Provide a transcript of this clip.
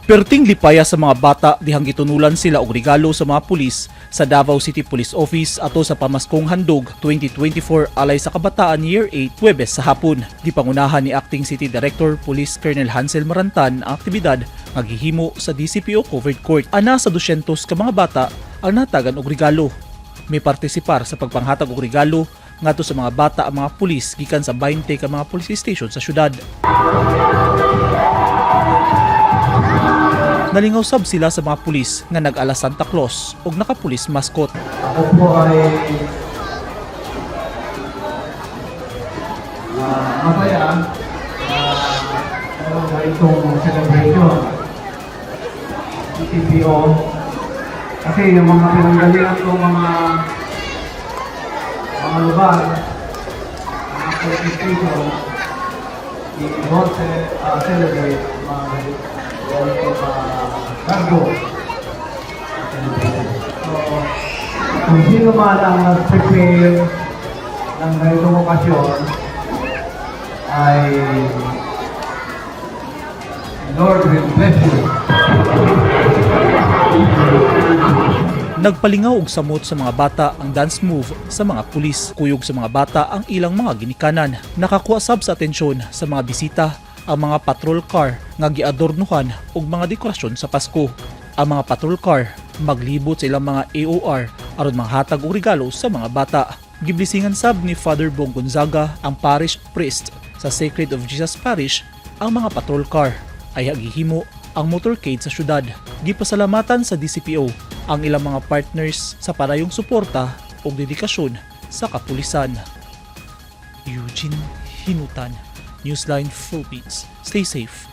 Perting lipaya sa mga bata dihang gitunulan sila og regalo sa mga pulis sa Davao City Police Office ato sa Pamaskong Handog 2024 alay sa Kabataan Year 8 Huwebes sa hapon. Gipangunahan ni Acting City Director Police Colonel Hansel Marantan ang aktibidad nga gihimo sa DCPO Covered Court. Ana sa 200 ka mga bata ang natagan og regalo. May partisipar sa pagpanghatag og regalo ngadto sa mga bata ang mga pulis gikan sa 20 ka mga police station sa syudad. Nalingaw sab sila sa mga pulis nga nag-ala Santa Claus ug nakapulis mascot. Ako po ay masaya na meron ganitong celebration. CCPO. Kasi yung mga pinanggalingan kong mga lugar, mga police station, we don't celebrate mga ganitong cargo celebration. So, kung sino man ang nag-prepare ng ganitong okasyon, ay Lord will bless you. Nagpalingaw og samot sa mga bata ang dance move sa mga pulis. Kuyog sa mga bata ang ilang mga ginikanan. Nakakuha sab sa atensyon sa mga bisita ang mga patrol car nga giadornuhan og mga dekorasyon sa Pasko. Ang mga patrol car maglibot sa ilang mga AOR aron manghatag og regalo sa mga bata. Giblisingan sab ni Father Bong Gonzaga, ang parish priest sa Sacred of Jesus Parish, ang mga patrol car ay gihimo ang motorcade sa syudad. Gipasalamatan sa DCPO ang ilang mga partners sa parayong suporta ug dedikasyon sa kapulisan. Eugene Hinutan, Newsline Philippines. Stay safe.